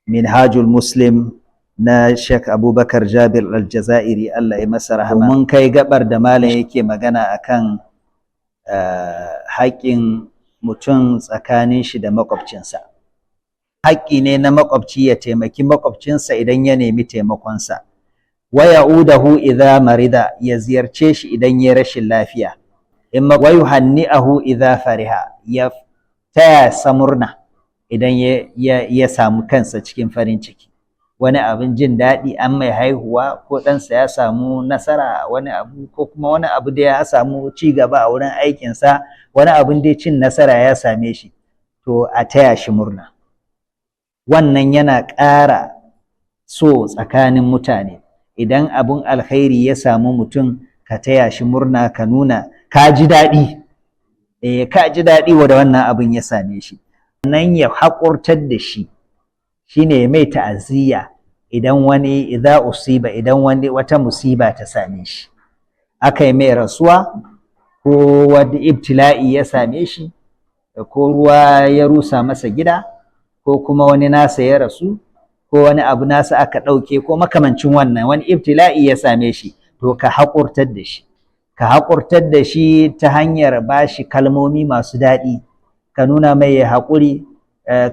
Minhajul Muslim na Sheikh Abubakar Jabir Al-Jazairi, Allah ya masa rahama. Mun kai gabar da malam yake magana akan haƙƙin mutum tsakanin shi da maƙwabcinsa. Haƙƙi ne na maƙwabci ya taimaki maƙwabcinsa idan ya nemi taimakonsa. Wa ya'udahu idza marida, ya ziyarce shi idan ya rashin lafiya. In wa yuhanni'ahu idza fariha, ya taya sa murna idan ya samu kansa cikin farin ciki. Wani abin jin daɗi, an mai haihuwa, ko ɗansa ya samu nasara wani abu, ko kuma wani abu da ya samu ci gaba a wurin aikinsa, wani abin dai cin nasara ya same shi, to a taya shi murna. Wannan yana ƙara so tsakanin mutane. Idan abun alkhairi ya samu mutum, ka taya shi murna, ka nuna ka ji daɗi, ka ji daɗi wa da wannan abin ya same shi. Nan ya haƙurtar da shi shine mai ta'aziyya idan wani idza usiba, idan wani wata musiba ta same shi, aka yi mai rasuwa, ko wani ibtila'i ya same shi, ko ruwa ya rusa masa gida, ko kuma wani nasa ya rasu, ko wani abu nasa aka ɗauke, ko makamancin wannan, wani ibtila'i ya same shi, to ka haƙurtar da shi, ka haƙurtar da shi ta hanyar bashi kalmomi masu daɗi, ka nuna mai ya haƙuri,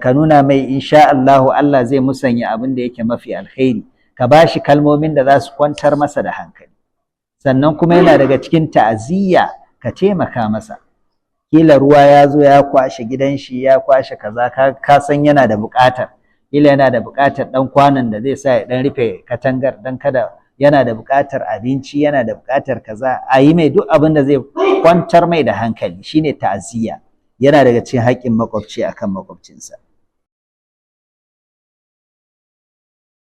ka nuna mai insha Allahu Allah zai musanya abin da yake mafi alkhairi, ka bashi kalmomin da za su kwantar masa da hankali. Sannan kuma yana daga cikin ta'aziyya ka taimaka masa. Kila ruwa ya zo ya kwashe gidan shi, ya kwashe kaza, ka san yana da buƙatar, kila yana da buƙatar ɗan kwanon da zai sa ya ɗan rufe katangar dan kada, yana da buƙatar abinci, yana da buƙatar kaza, a yi mai duk abin da zai kwantar mai da hankali, shine ta'aziyya. Yana daga cikin haƙƙin maƙwabci akan maƙwabcinsa.